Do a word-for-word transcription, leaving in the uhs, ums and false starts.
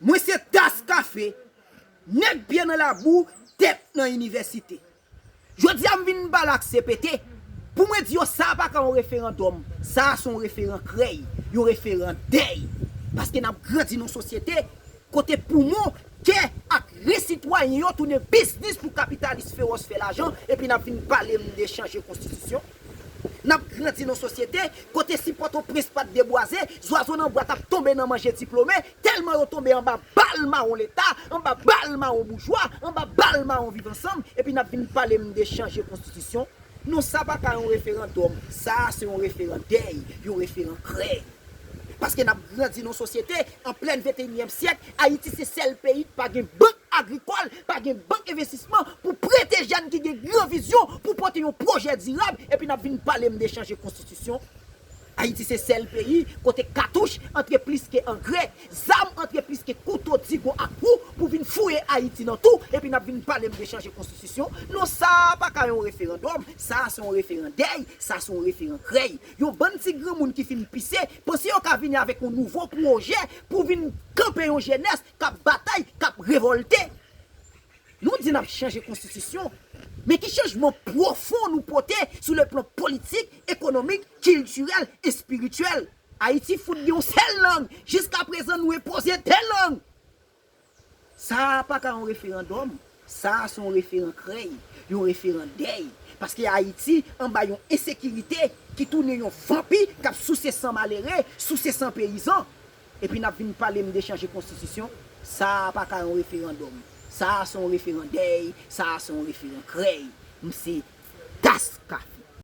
Mwen se Tas Kafe, nèg pye nan labou, tèt nan inivèsite. Jodi a m vin pale ak C P T pou mwen di yo sa pa ka yon referandòm, sa a se yon referen krèy, yon referen dèy. Paske n ap grandi nan yon sosyete kote poumon, kè ak ren sitwayen yo tounen biznis pou kapitalis fewòs fè lajan, epi n ap vin pale m de chanje konstitisyon. N ap grandi nan yon sosyete kote si Pòtoprens pa t debwaze, zwazo nan bwa t ap tonbe nan manje diplome, tèlman yo tonbe anba bal mawon Leta, anba bal mawon boujwa, anba bal mawon Viv Ansanm, epi n ap vin pale m de chanje konstitisyon. Non, sa pa ka yon referandòm, sa a se yon referen dèy, yon referen krèy. Paske n ap grandi nan yon sosyete, an plèn venteyinyèm syèk, Ayiti se sèl peyi ki pa gen bank agrikòl, pa gen bank envestisman pou prete jèn ki gen gran vizyon pou pote yon pwojè dirab, epi n ap vin pale m de chanje konstitisyon. Ayiti se sèl peyi kote katouch antre plis ke angrè, zam antre plis ke kouto, digo ak wou pou vin fouye Ayiti nan tou, epi n ap vin pale m de chanje konstitisyon. Non, sa a pa ka yon referandòm, sa a se yon referen dèy, sa a se yon referen krèy. Yon bann ti granmoun ki fin pise, panse yo ka vini avèk yon nouvo pwojè pou vin kanpe yon jenès k ap batay, k ap revòlte. Nou di n ap chanje konstitisyon, men ki chanjman pwofon nou pote sou le plan politik, ekonomik, kiltirèl, espirityèl? Ayiti fout gen yon sèl lang, jiskaprezan nou enpoze de lang. Sa a pa ka yon referandòm, sa a se yon referen krèy, yon referen dèy. Paske Ayiti anba yon ensekirite ki tounen yon vanpi k ap souse san malere, souse san peyizan. Epi n ap vin pale m de chanje konstitisyon. Sa a pa ka yon referandòm. Sa a se yon referen dèy, sa a se yon referen krèy. M se Tas Kafe.